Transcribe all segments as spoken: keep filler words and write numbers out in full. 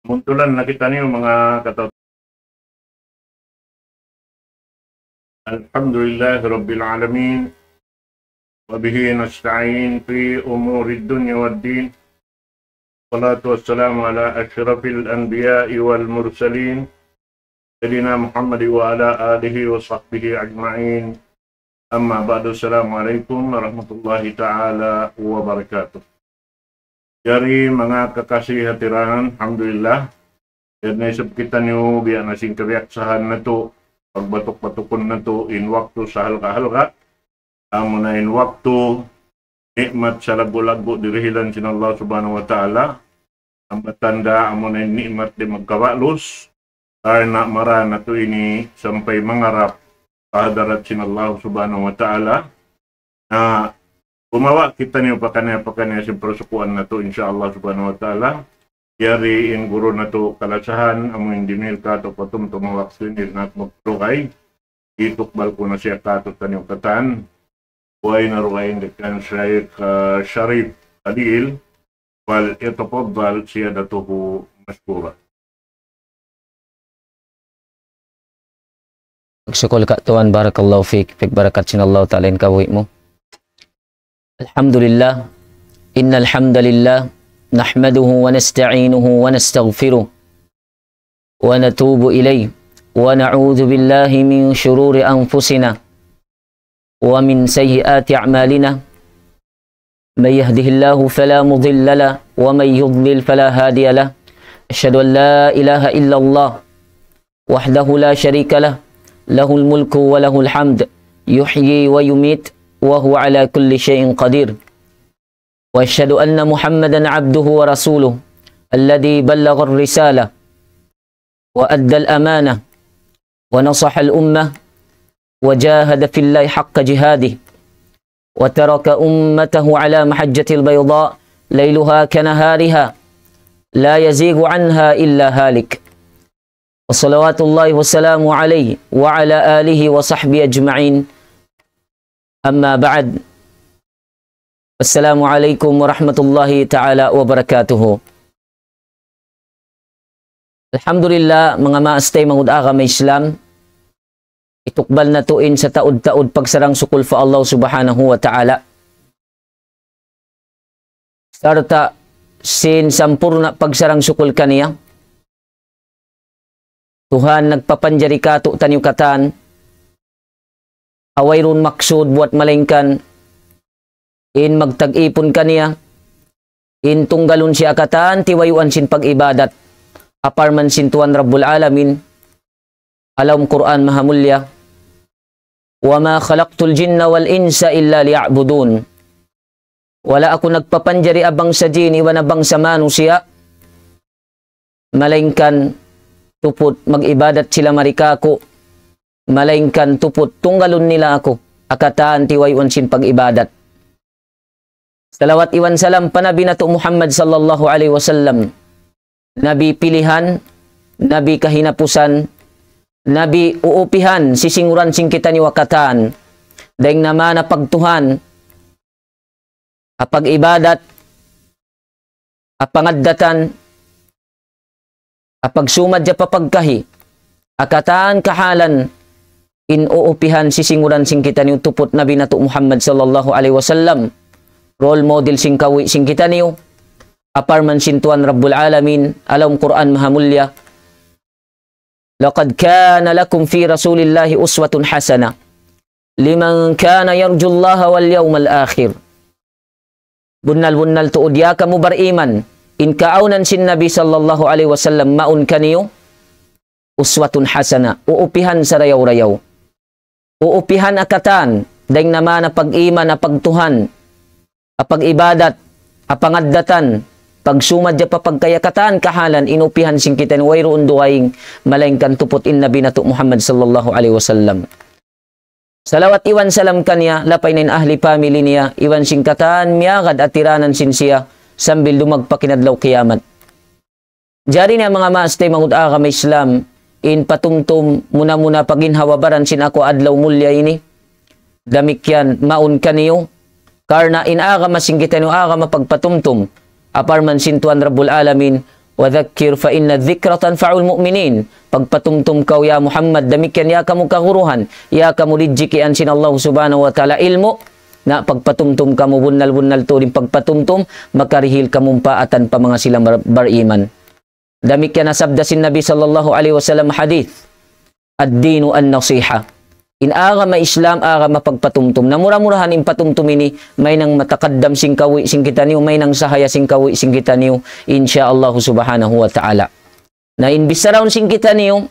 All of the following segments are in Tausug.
Muntulan na kitaniyu manga kataw-, Alhamdulillahi Rabbil Alamin. وبه نستعين في أمور الدنيا والدين. والصلاة والسلام على أشرف الأنبياء والمرسلين سيدنا محمد وعلى آله وصحبه أجمعين. أما بعد، السلام عليكم ورحمة الله تعالى وبركاته. Jari manga kakasi hatiran, alhamdulillah. Jari na isab kitaniyu biya' na sin kabiyaksahan natu', pagbatuk-batukun natu' in waktu sahalga'-halga'. Amuna in waktu, ni'mat salaggu'-laggu' dirihilan sin Allah Subhanahu wa Ta'ala. Amuna tanda', amuna in ni'mat di' magkabalus. Karna' mara natu' ini sampay mangarap pa hadarat sin Allah Subhanahu wa Ta'ala. Na gumawa' kitaniyu pakaniya-pakaniya sin parasukuan natu', insya Allah Subhanahu wa Ta'ala. Jari in guru natu' kalasahan, amu in dimihil kātu' patumtum ha waktu ini, na magdugay. Itukbal ku na siya kātu'niyu katan. Way na dugaing dayn kan Shaykh, ah, Sharif Khalil, فليتفضل سيادته مشكورا. Magsukul ka tuwan, barakallahu fik, pag barakat sin Allah Ta'ala in kabuhi' mu. الحمد لله. إن الحمد لله نحمده ونستعينه ونستغفره ونتوب إليه ونعوذ بالله من شرور أنفسنا ومن سيئات أعمالنا. من يهده الله فلا مضل له ومن يضلل فلا هادي له. أشهد أن لا إله إلا الله وحده لا شريك له، له الملك وله الحمد، يحيي ويميت، وهو على كل شيء قدير. وأشهد أن محمدا عبده ورسوله الذي بلغ الرسالة وأدى الأمانة ونصح الأمة وجاهد في الله حق جهاده وترك أمته على محجة البيضاء ليلها كنهارها لا يزيغ عنها إلا هالك. وصلوات الله وسلامه عليه وعلى آله وصحبه أجمعين. أما بعد. السلام عليكم ورحمة الله تعالى وبركاته. Alhamdulillah, manga maas taymanghud agama Islam, itukbal natu' in sataud-taud pagsarang-sukul pa Allah Subhanahu wa Ta'ala. Sarta' sin sampurna' pagsarang-sukul kaniya, Tuhan nagpapanjari kātu'niyu katan, ha wayruun maksud buwat malaingkan in magtag-ipun kaniya, in tunggalun siya katan tiwayuan sin pag-ibadat, ha parman sin Tuhan Rabbul Alamin, ha lawm Qur'an Mahamulliya, وما خلقت الجن والإنس إلا ليعبدون. Wala' aku nagpapanjari ha bangsa jin iban ha bangsa manusiya', malaingkan tuput mag-ibadat sila mari kāku', malaingkan tuput tunggalun nila aku, ha katan tiwayuan sin pag-ibadat. Salawat iban salam pa Nabi natu' Muhammad sallallahu alayhi wasallam. Nabi pilihan, Nabi kahinapusan, Nabi uupihan, sisinguran sin kitaniyu ha katan. Dayng na mana pagtuhan, ha pag-ibadat, ha pangaddatan, ha pagsumadja pa pagkahi, ha katan kahalan in uupihan, sisinguran sin kitaniyu tuput Nabi natu' Muhammad sallallahu alayhi wasallam, role model sin kawi sin kitaniyu, ha parman sin Tuhan Rabbul Alamin, ha lawm Qur'an Mahamulliya, لقد كان لكم في رسول الله أسوة حسنة لمن كان يرجو الله واليوم الآخر. Bunnal-bunnal tuud ya kamu bariman, in kaawnan sin Nabi sallallahu alayhi wasallam mawn kaniyu, uswatun hasana, uupihan sarayaw-rayaw. Uupihan ha katan, dayng na mana pag-iman, ha pagtuhan, ha pag-ibadat, ha pangaddatan, pagsumadja pa pagkahi, ha katan kahalan, in uupihan sin kitaniyu wayruun dugaing, malaingkan tuput in Nabi natu' Muhammad sallallahu alayhi wasallam. Salawat iban salam kaniya, lapay na in ahli family niya, iban sin katan miyagad ha tiranan sin siya, sambil dumagpak in adlaw kiyamat. Jari na manga maas taymanghud agama Islam, in patumtum muna-muna pa ginhawa-baran sin aku adlaw mulliya ini. Damikkiyan mawn kaniyu, karna' in agama sin kitaniyu agama pagpatumtum, ha parman sin Tuhan Rabbul Alamin, وذكر فإن الذكرى تنفع المؤمنين. Pagpatumtum kaw ya Muhammad, damikkiyan ya kamu kaguruhan, ya kamu rijjikian sin Allah Subhanahu wa Ta'ala ilmu', na pagpatumtum kamu bunnal-bunnal tuud in pagpatumtum, makarihil kamumpaatan pa manga sila mar-, bariman. Damikkiyan na sabda sin Nabi sallallahu alayhi wasallam hadith, الدين النصيحة. In agama Islam, agama pagpatumtum. Na mura-murahan in patumtum ini, mahinang matakaddam sin kabuhi' sin kitaniyu, mahinang sahaya sin kabuhi' sin kitaniyu, insya Allah Subhanahu wa Ta'ala. Na in bichara sin kitaniyu,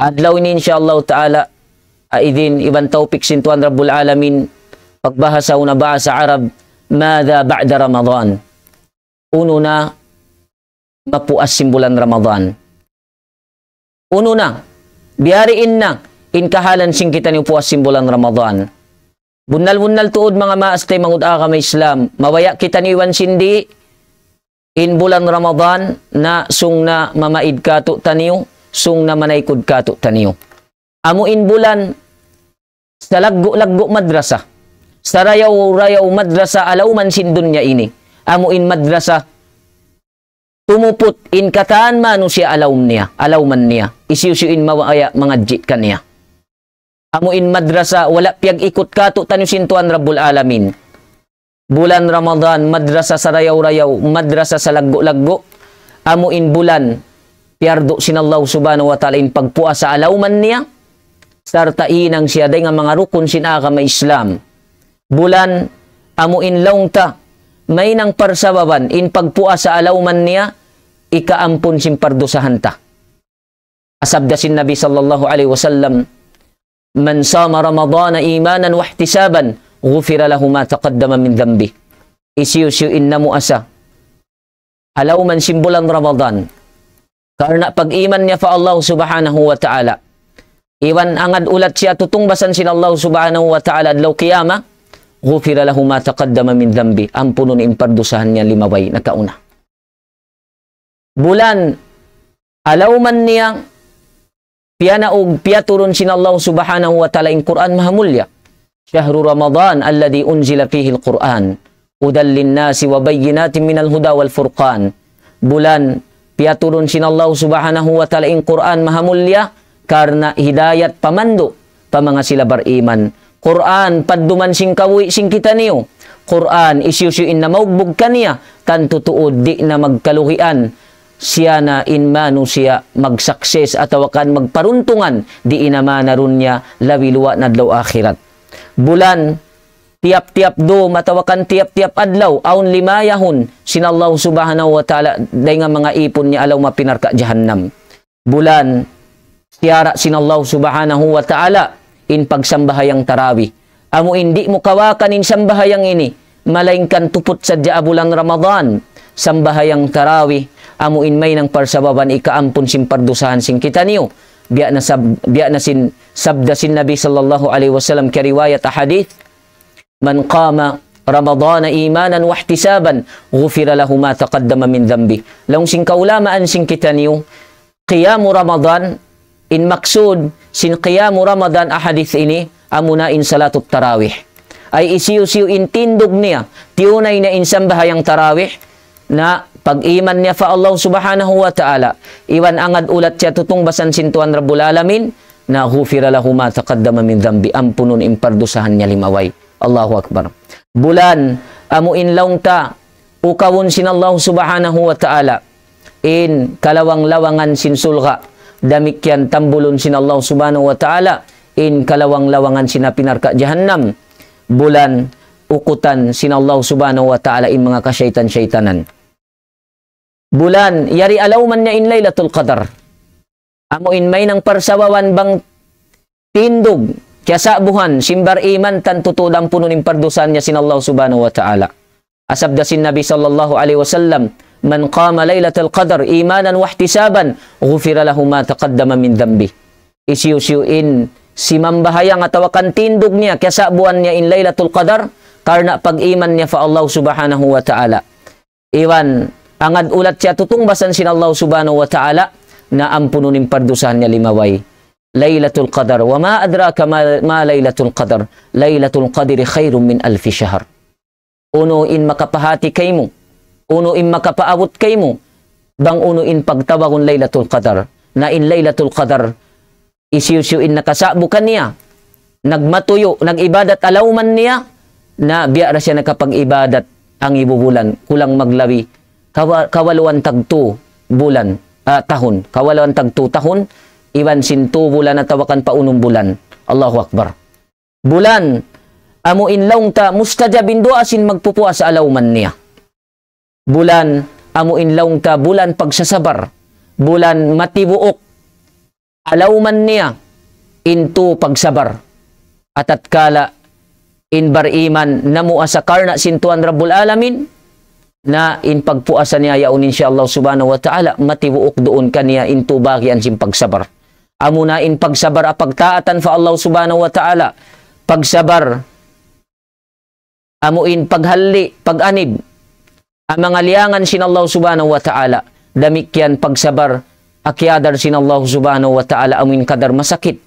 adlaw ini insya Allah Ta'ala, aidin iban tawpik sin Tuhan Rabbul Alamin, pagbahasa unu bahasa Arab, ماذا بعد رمضان؟ Unu na mapuas sin bulan Ramadan. Unu na, biyariin na, in kahalan sin kitaniyu puas sin bulan Ramadan. Bunnal-bunnal tuud manga maas taymanghud agama Islam, mabaya' kitaniyu iban sin di', in bulan Ramadan na sung na mamaid kātu'niyu, sung na manaykud kātu'niyu. Amu in bulan salaggu'-laggu' madrasa, sarayaw-rayaw madrasa ha lawm sin dunya ini. Amu in madrasa tumuput in katan manusiya' ha lawm niya, ha lawm niya. Hisiyu-siyu in mabaya' mangadji' kaniya. Amu in madrasa wala' piyag-ikut kātu'niyu sin Tuhan Rabbul Alamin. Bulan Ramadan, madrasa sarayaw-rayaw, madrasa salaggu'-laggu'. Amu in bulan piyardu' sin Allah Subhanahu wa Ta'ala in pagpuasa ha lawm niya, sarta' hinang siya dayn ha manga rukun sin agama Islam. Bulan, amu in laung ta, mahinang parsababan in pagpuasa ha lawm niya, ikaampun sin pardusahan ta. Sabda sin Nabi sallallahu alayhi wasallam, من صام رمضان إيمانا واحتسابا غفر له ما تقدم من ذنبه. Hisiyu-siyu in namuasa ha lawm sin bulan Ramadan, karna' pag-iman niya pa Allah Subhanahu wa Ta'ala, iban angad ulat siya tutungbasan sin Allah Subhanahu wa Ta'ala adlaw qiyamah, غفر له ما تقدم من ذنبه. Ampunun in pardusahan niya limabay nakauna. Bulan, ha lawm niya, piyanaug, piyaturun sin Allah Subhanahu wa Ta'ala in Qur'an mahamulliya. شهر رمضان الذي أنزل فيه القرآن هدى للناس وبينات من الهدى والفرقان. Bulan, piyaturun sin Allah Subhanahu wa Ta'ala in Qur'an mahamulliya, karna' hidayat, pamandu' pa manga sila bariman. Qur'an, padduman sin kabuhi' sin kitaniyu. Qur'an, hisiyu-siyu in namaugbug kaniya, tantu tuud di' na magkaluhian siya na in manusiya' magsukses atawa kan magparuntungan di' in amana dunya labi luwa' na adlaw akhirat. Bulan, tiyap-tiyap dum atawa kan tiyap-tiyap adlaw, awn limayahun sin Allah Subhanahu wa Ta'ala dayn ha manga ipun niya ha lawm api narka' jahannam. Bulan, siyara' sin Allah Subhanahu wa Ta'ala in pagsambahayang tarawih. Amu in di' mu kawakan in sambahayang ini, malaingkan tuput sadja ha bulan Ramadan. Sambahayang tarawih, amu in mahinang parsababan ikaampun sin pardusahan sin kitaniyu. Biya' na sab-, biya' na sin sabda sin Nabi sallallahu alayhi wasallam kariwayat ha hadith, من قام رمضان إيمانا واحتسابا غفر له ما تقدم من ذنبه. Laung sin kaulamaan sin kitaniyu, qiyamu Ramadan, in maksud sin qiyamu Ramadan ha hadith ini, amuna in salatut tarawih. Ay hisiyu-siyu in tindug niya, tiyunay niya in sambahayang tarawih, na pag-iman niya pa Allah Subhanahu wa Ta'ala, iban angad ulat siya tutungbasan sin Tuhan Rabbul Alamin, na غفر له ما تقدم من ذنبه, ampunun in pardusahan niya limabay. Allahu Akbar. Bulan, amu in laung ta, ukawun sin Allah Subhanahu wa Ta'ala in kalawang-lawangan sin surga', damikkiyan tambulun sin Allah Subhanahu wa Ta'ala in kalawang-lawangan sin api narka' jahannam. Bulan, ukutan sin Allah Subhanahu wa Ta'ala in manga kasaytan-saytanan. Bulan, yari ha lawm niya in Laylatul Qadar. Amu in mahinang parsababan bang tindug, kiyasa'buhan sin bariman, tantu tuud ampunun in pardusahan niya sin Allah Subhanahu wa Ta'ala. Sabda sin Nabi sallallahu alayhi wasallam, من قام ليلة القدر إيمانا واحتسابا غفر له ما تقدم من ذنبه. Hisiyu-siyu in simambahayang atawa kan tindug niya, kiyasa'buhan niya in Laylatul Qadar, karna' pag-iman niya pa Allah Subhanahu wa Ta'ala. Iban, angad ulat siya tutungbasan sin Allah Subhanahu wa Ta'ala, na ampunun in pardusahan niya limabay. ليلة القدر، وما أدراك ما، ما ليلة القدر، ليلة القدر خير من ألف شهر. Unu in makapahāti kaymu, unu in makapaabut kaymu, bang unu in pagtawagun Laylatul Qadar. Na in Laylatul Qadar, hisiyu-siyu in nakasa'bu kaniya, nagmatuyu', nag-ibadat ha lawm niya, na biya' da siya nakapag-ibadat hangibu bulan, kulang maglabi, kawa-, kawaluan tagtu bulan, ah, tahun, kawaluan tagtu tahun, iban sin tu bulan atawa kan pa unum bulan. Allahu Akbar. Bulan, amu in laung ta mustajab in duwaa sin magpupuasa ha lawm niya. Bulan, amu in laung ta bulan pagsasabar. Bulan matibuuk ha lawm niya in tu pagsabar. Atatkala in bariman namuasa karna' sin Tuhan Rabbul Alamin, na in pagpuasa niya yaun, insya Allah subhanahu wa ta'ala, matibuuk duun kaniya in tu bagian sin pagsabar. Amuna in pagsabar ha pagtaatan pa Allah subhanahu wa ta'ala, pagsabar amu in paghalli', pag-anib ha manga liyangan sin Allah subhanahu wa ta'ala. Damikkiyan pagsabar ha kiyadar sin Allah subhanahu wa ta'ala amu in kadar masakit.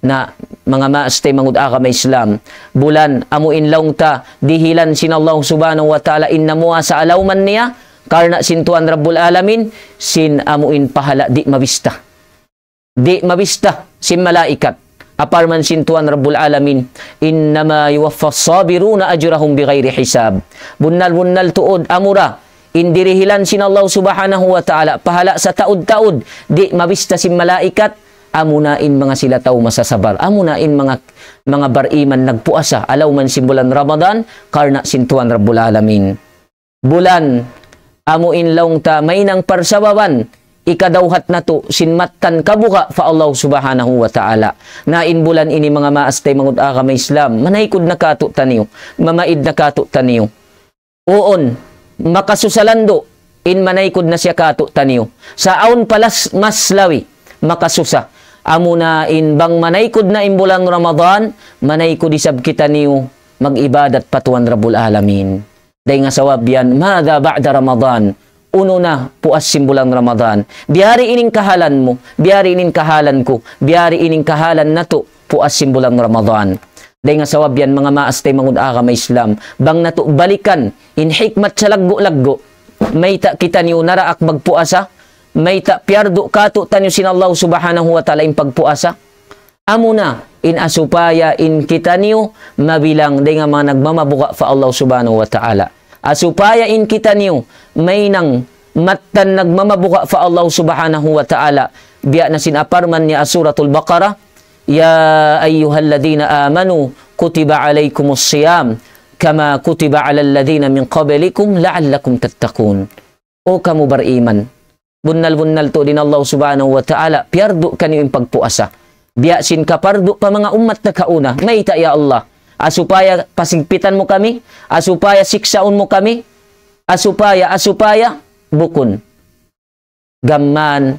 Na manga maas taymanghud agama Islam, bulan, amu in laung ta dihilan sin Allah subhanahu wa ta'ala in namuasa ha lawm niya karna' sin Tuhan Rabbul Alamin, sin amu in pahala' di' mabista. Di' mabista sin malaikat. Ha parman sin Tuhan Rabbul Alamin, إنما يوفى الصابرون أجرهم بغير حساب. Bunnal-bunnal tuud amura in dirihilan sin Allah subhanahu wa ta'ala pahala' sataud-taud, di' mabista sin malaikat, amuna in manga sila tau masasabar, amuna in manga, manga bariman nagpuasa ha lawm sin bulan Ramadan karna' sin Tuhan Rabbul Alamin. Bulan, amu in laung ta mahinang parsababan hikadawhat natu' sin mattan kabuga' pa Allah subhanahu wa ta'ala. Na in bulan ini, manga maas taymanghud agama Islam, manaykud na kātu'niyu, mamaid na kātu'niyu. Uun, makasusa landu' in manaykud na siya kātu'niyu. Sa' awn pa labi mas labi makasusa, amuna in bang manaykud na in bulan Ramadan, manaykud isab kitaniyu mag-ibadat pa Tuhan Rabbul Alamin. Dayn ha sabab yan, ماذا بعد رمضان? Unu na puas sin bulan Ramadan? Biyari in kahalan mu, biyari in kahalan ku, biyari in kahalan natu' puas sin bulan Ramadan. Dayn ha sabab yan, manga maas taymanghud agama Islam, bang natu' balikan in hikmat salaggu'-laggu', mayta' kitaniyu naraak magpuasa, mayta' piyardu kātu'niyu sin Allah subhanahu wa ta'ala in pagpuasa. Amuna in ha supaya in kitaniyu mabilang dayn ha manga nagmamabuga' pa Allah subhanahu wa ta'ala. Ha supaya in kitaniyu mahinang mattan nagmamabuga' pa Allah subhanahu wa ta'ala. Biya' na sin ha parman niya ha Suratul Baqarah, يا أيها الذين آمنوا كتب عليكم الصيام كما كتب على الذين من قبلكم لعلكم تتقون. O kamu bariman, bunnal-bunnal tuud in Allah subhanahu wa ta'ala piyardu kaniyu in pagpuasa. Biya' sin kapardu pa manga ummat nakauna. Mayta', ya Allah? Ha supaya pasigpitan mu kami? Ha supaya siksaun mu kami? Ha supaya, ha supaya? Bukun. Gam mayan,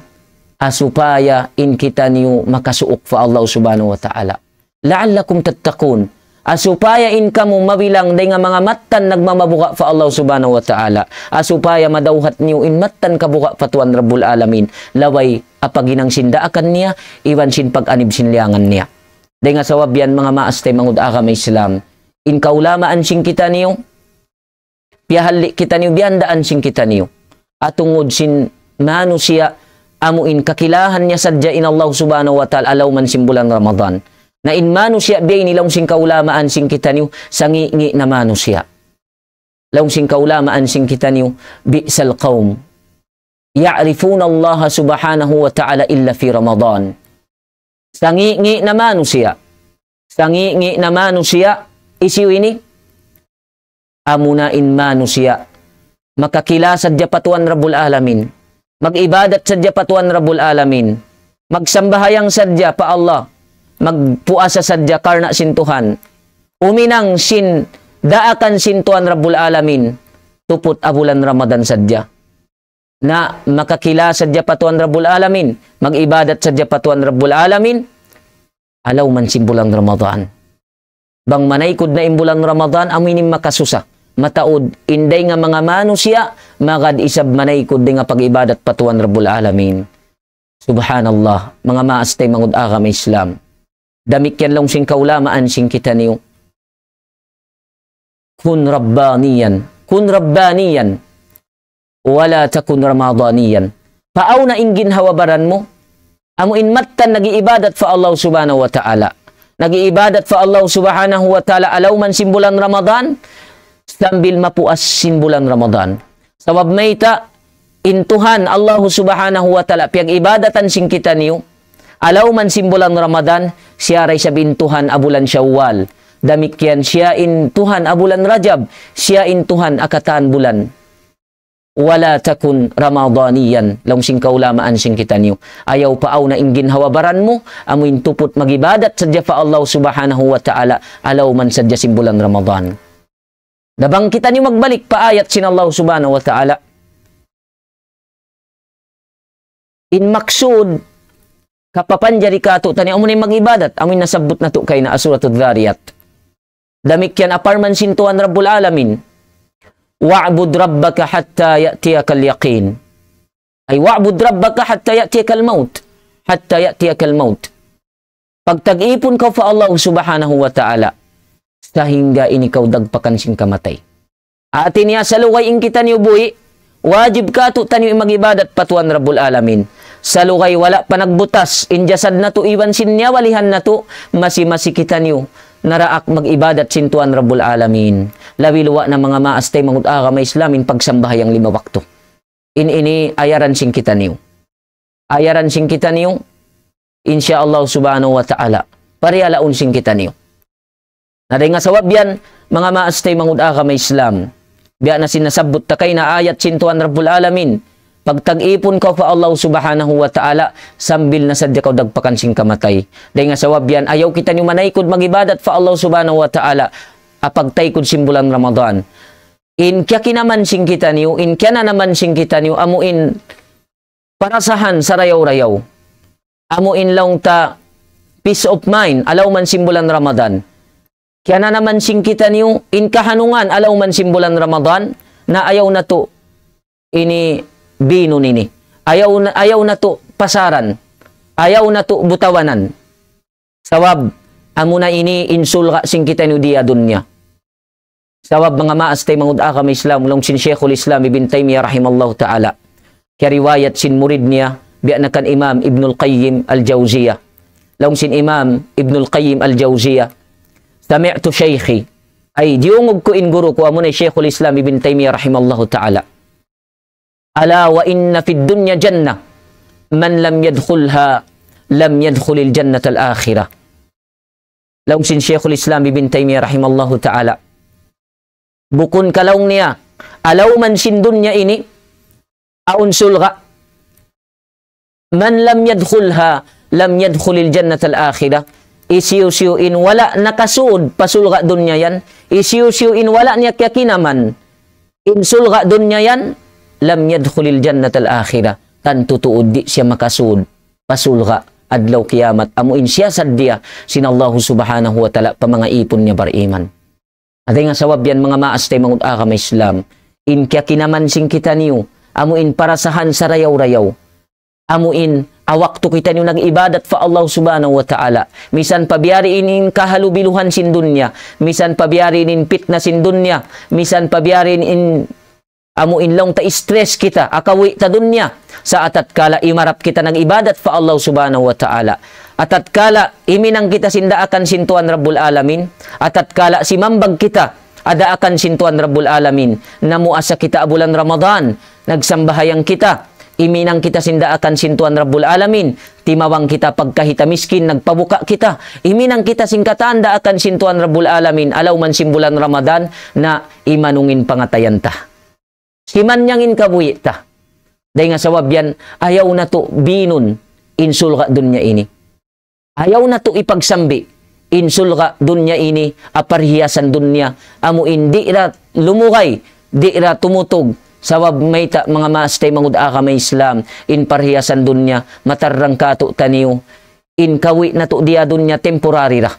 ha supaya in kitaniyu makasuuk pa Allah subhanahu wa ta'ala. لعلكم تتقون. Ha supaya in kamu mabilang dayn ha manga mattan nagmamabuga' pa Allah subhanahu wa ta'ala. Ha supaya madawhat niyu in mattan kabuga' pa Tuhan Rabbul Alamin. Labay ha paghinang sin daakan niya, iban sin pag-anib sin liyangan niya. Dayn ha sabab yan, manga maas taymanghud agama Islam, in kaulamaan sin kitaniyu, piyahalli' kitaniyu, biyandaan sin kitaniyu. Ha tungud sin manusiya', amu in kakilahan niya sadja in Allah subhanahu wa ta'ala ha lawm sin bulan Ramadan. Na in manusiya' biya' ini, laung sin kaulamaan sin kitaniyu, sangi'-ngi' na manusiya'. Laung sin kaulamaan sin kitaniyu, بئس القوم يعرفون الله سبحانه وتعالى إلا في رمضان. Sangi'-ngi' na manusiya'. Sangi'-ngi' na manusiya', hisiyu ini? Amuna in manusiya' makakila sadja pa Tuhan Rabbul Alamin. Mag-ibadat sadja pa Tuhan Rabbul Alamin. Magsambahayang sadja pa Allah. Magpuasa sadja karna' sin Tuhan. Huminang sin daakan sin Tuhan Rabbul Alamin. Tuput ha bulan Ramadan sadja. Na makakila sadja pa Tuhan Rabbul Alamin, mag-ibadat sadja pa Tuhan Rabbul Alamin, ha lawm sin bulan Ramadan. Bang manaykud na in bulan Ramadan, amu ini makasusa. Mataud in dayn ha manga manusiya', magad isab manaykud dayn ha pag-ibadat pa Tuhan Rabbul Alamin. Subhanallah, manga maas taymanghud agama Islam. Damikkiyan laung sin kaulamaan sin kitaniyu. كن ربانيا. كن ربانيا. ولا تكن رمضانيا. Paawn na in ginhawa-baran mu, amu in mattan nag-iibadat pa Allah Subhanahu wa Ta'ala. Nag-iibadat pa Allah Subhanahu wa Ta'ala ha lawm sin bulan Ramadan, sambil mapuas sin bulan Ramadan. Sabab mayta', in Tuhan Allah Subhanahu wa Ta'ala piyag-ibadatan sin kitaniyu ha lawm sin bulan Ramadan, siya da isab in Tuhan ha bulan Shawwal. Damikkiyan siya in Tuhan ha bulan Rajab, siya in Tuhan ha katan bulan. ولا تكن رمضانيا, laung sin kaulamaan sin kitaniyu. Ayaw paawn na in ginhawa-baran mu, amu in tuput mag-ibadat sadja pa Allah Subhanahu wa Ta'ala, ha lawm sadja sin bulan Ramadan. Na bang kitaniyu magbalik pa ayat sin Allah Subhanahu wa Ta'ala, in maksud kapapanjari katu'taniyu, amu na in mag-ibadat, amu in nasabbut natu' kaina ha Suratul Dhariyat. Damikkiyan ha parman sin Tuhan Rabbul Alamin, واعبد ربك حتى يأتيك اليقين. Ay, واعبد ربك حتى يأتيك الموت. حتى يأتيك الموت. Pagtag-ipun kaw pa Allah Subhanahu wa Ta'ala, sahingga in ikaw dagpakan sin kamatay. Hati niya salugay in kitaniyu buhi', wajib katu'taniyu in mag-ibadat pa Tuhan Rabbul Alamin. Salugay wala' pa nagbutas in jasad natu' iban sin nyawalihan natu', masi-masi kitaniyu naraak mag-ibadat sin Tuhan Rabbul Alamin. Labi luwa' na manga maas taymanghud agama Islam in pagsambahayang lima waktu. In ini ayaran sin kitaniyu. Ayaran sin kitaniyu, insya Allah Subhanahu wa Ta'ala, pariyalaun sin kitaniyu. Na dayn ha sabab yan, manga maas taymanghud agama Islam, biya' na sin nasabbut ta kaina ayat sin Tuhan Rabbul Alamin, pagtag-ipun kaw pa Allah Subhanahu wa Ta'ala, sambil na sadja kaw dagpakan sin kamatay. Dayn ha sabab yan, ayaw kitaniyu manaykud mag-ibadat pa Allah Subhanahu wa Ta'ala, ha pagtaykud sin bulan Ramadan. In kiyakinaman sin kitaniyu, in kiyananaman sin kitaniyu, amu in parasahan sarayaw-rayaw. Amu in laung ta peace of mind, ha lawm sin bulan Ramadan. Kiyananaman sin kitaniyu, in kahanungan, ha lawm sin bulan Ramadan, na ayaw natu' ini binun ini. Ayaw na, ayaw natu' pasaran. Ayaw natu' butawanan. Sabab, amu na ini in surga' sin kitaniyu di ha dunya. Sabab manga maas taymanghud agama Islam, laung sin Shaykhul Islam Ibn Taymiyyah rahimahullahu ta'ala. Kiyariwayat sin murid niya, biya' na kan Imam Ibnul Qayyim Al-Jawziyah. Laung sin Imam Ibnul Qayyim Al-Jawziyah, سمعت شيخي, ay diyungug ku in guru ku, amu na Shaykhul Islam Ibn Taymiyyah rahimahullahu ta'ala. ألا وإن في الدنيا جنة من لم يدخلها لم يدخل الجنة الآخرة. Laung sin Shaykhul Islam Ibn Taymiyyah rahimahullahu ta'ala. Bukun ka laung niya, ha lawm sin dunya ini, awn surga'. من لم يدخلها لم يدخل الجنة الآخرة. Hisiyu-siyu in wala' nakasud pa surga' dunya yan, hisiyu-siyu in wala' niya kiyakinaman in surga' dunya yan, لم يدخل الجنة الآخرة. Tantu tuud di' siya makasud pa surga' adlaw kiyamat, amu in siyasadiya sin Allahu Subhanahu wa Ta'ala pa manga īpun niya bariman. Hati niya sabab yan manga maas taymanghud agama Islam, in kiyakinaman sin kitaniyu, amu in parasahan sarayaw-rayaw. Amu in ha waktu kitaniyu nag-ibadat pa Allah Subhanahu wa Ta'ala. Misan pa biya' diin in kahalubiluhan sin dunya. Misan pa biya' diin in pitna sin dunya. Misan pa biya' diin in amu in laung ta stress kita, ha kabuhi' ta dunya. Sa' ha tatkala imarap kita nag-ibadat pa Allah Subhanahu wa Ta'ala. Ha tatkala himinang kita sin daakan sin Tuhan Rabbul Alamin. Ha tatkala simambag kita ha daakan sin Tuhan Rabbul Alamin. Namuasa kita ha bulan Ramadan, nagsambahayang kita. Himinang kita sin daakan sin Tuhan Rabbul Alamin. Timabang kita pagka hita miskin, nagpabuka kita. Himinang kita sin katan daakan sin Tuhan Rabbul Alamin. Ha lawm sin bulan Ramadan, na imanung in pangatayan ta. Simanyang in kabuhi' ta. Dayn ha sabab yan, ayaw natu' binun in surga' dunya ini. Ayaw natu' ipagsambi in surga' dunya ini, ha parhiyasan dunya, amu in di' da lumugay, di' da tumutug, sabab mayta' manga maas taymanghud agama Islam, in parhiyasan dunya, matarrang katu'taniyu, in kabuhi' natu' di ha dunya temporary da.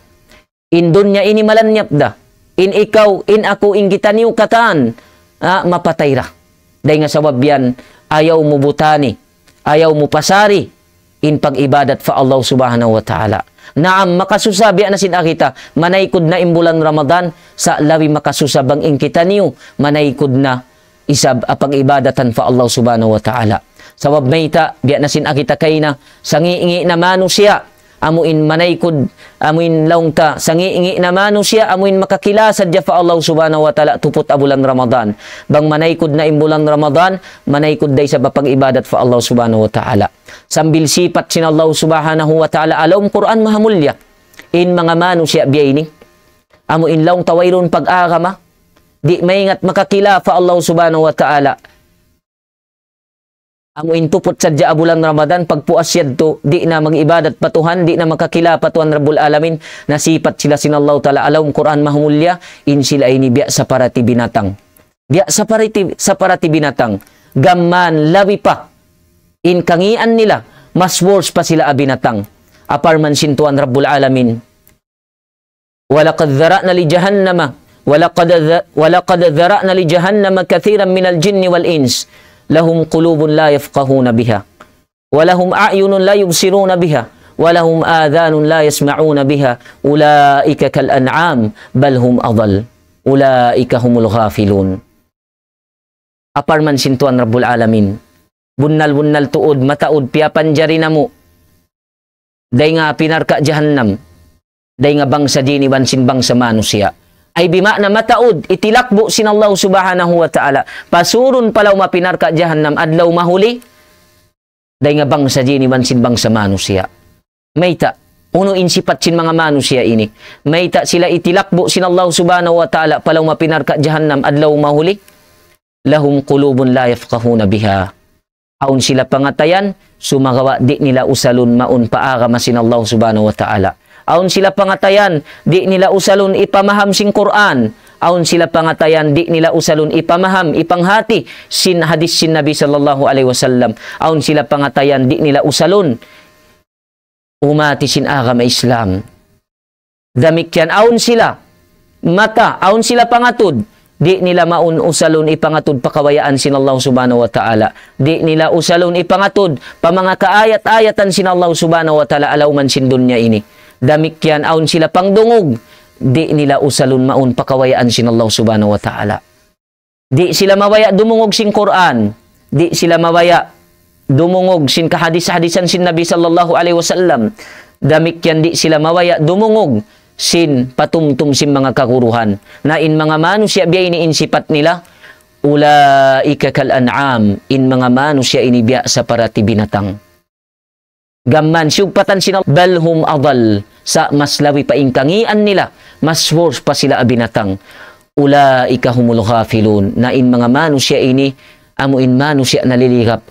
In dunya ini malanyap da. In ikaw, in aku, in kitaniyu katan, ah, mapatay da. Dayn ha sabab yan, ayaw mu butani, ayaw mu pasari in pag-ibadat pa Allah Subhanahu wa Ta'ala. Naam, makasusa biya' na sin kita, manaykud na in bulan Ramadan, sa' labi makasusa bang in kitaniyu, manaykud na isab apag-ibadatan pa Allah Subhanahu wa Ta'ala. Sabab mayta', biya' na sin agi ta kayna, sangi'-ngi' na manusiya', amu in manaykud, amu in laung ta, sangi'-ngi' na manusiya', amu in makakila sadja pa Allah Subhanahu wa Ta'ala, tuput ha bulan Ramadan. Bang manaykud na in bulan Ramadan, manaykud da isab apag-ibadat pa Allah Subhanahu wa Ta'ala. Sambil sipat sin Allah Subhanahu wa Ta'ala, ha lawm Qur'an mahamulliya. In manga manusiya' biya' ini. Amu in laung ta wayruun pag-agama. Di' maingat makakila pa Allah Subhanahu wa Ta'ala. Amu in tuput sadja ha bulan Ramadan, pagpuas yadtu, di' na mag-ibadat pa Tuhan, di' na makakila pa Tuhan Rabbul Alamin, nasipat sila sin Allah Ta'ala ha lawm Qur'an mahamulliya, in sila ini biya' saparati binatang. Biya' saparati, saparati binatang. Gam mayan labi pa. In kangīan nila, mas worse pa sila ha binatang. Parman sin Tuhan Rabbul Alamin. ولقد ذرأنا لجهنم، ولقد ذ-، ولقد ذرأنا لجهنم كثيرا من الجن والإنس، لهم قلوب لا يفقهون بها، ولهم أعين لا يبصرون بها، ولهم آذان لا يسمعون بها، أولئك كالأنعام، بل هم أضل، أولئك هم الغافلون. Parman sin Tuhan Rabbul Alamin. Bunnal-bunnal tuud, mataud, piyapanjari namu'. Dayn ha api narka' jahannam. Dayn ha bangsa jin iban sin bangsa manusiya'. Ay bima'na mataud, itilakbu' sin Allah Subhanahu wa Ta'ala. Pasurun pa lawm api narka' jahannam, adlaw mahuli. Dayn ha bangsa jin iban sin bangsa manusiya'. Mayta', unu in sipat sin manga manusiya' ini. Mayta' sila itilakbu' sin Allah Subhanahu wa Ta'ala, pa lawm api narka' jahannam, adlaw mahuli. لهم قلوب لا يفقهون بها. Awn sila pangatayan, sumagawa' di' nila usalun mawn pa agama sin Allah Subhanahu wa Ta'ala. Awn sila pangatayan, di' nila usalun hipamaham sin Qur'an. Awn sila pangatayan, di' nila usalun hipamaham, hipanghati, sin hadis sin Nabi sallallahu alayhi wasallam. Awn sila pangatayan, di' nila usalun umati sin agama Islam. Damikkiyan awn sila mata, awn sila pangatud, di' nila mawn usalun hipangatud pa kabayaan sin Allah Subhanahu wa Ta'ala. Di' nila usalun hipangatud pa manga kaayat-ayatan sin Allah Subhanahu wa Ta'ala ha lawm sin dunya ini. Damikkiyan awn sila pangdungug, di' nila usalun mawn pa kabayaan sin Allah Subhanahu wa Ta'ala. Di' sila mabaya' dumungug sin Qur'an. Di' sila mabaya' dumungug sin kahadis-hadisan sin Nabi sallallahu alayhi wasallam. Damikkiyan di' sila mabaya' dumungug sin patumtum sin manga kaguruhan. Na in manga manusiya' biya' ini in sipat nila, أولئك كالأنعام, in manga manusiya' ini biya' saparati binatang. Gam mayan siyugpatan sin Allah, بل هم أضل, sa' mas labi pa in kangīan nila, mas worse pa sila ha binatang. أولئك هم الغافلون, na in manga manusiya' ini, amu in manusiya' naliligap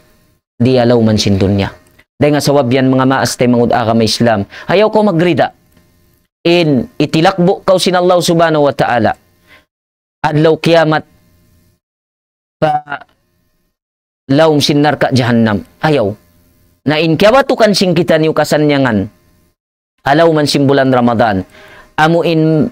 di ha lawm sin dunya. Dayn ha sabab yan manga maas taymanghud agama Islam, ayaw kaw magrida in itilakbu' kaw sin Allah Subhanahu wa Ta'ala adlaw kiyamat pa lawm sin narka' jahannam. Ayaw. Na in kiyabatukan sin kitaniyu kasannyangan ha lawm sin bulan Ramadan, amu in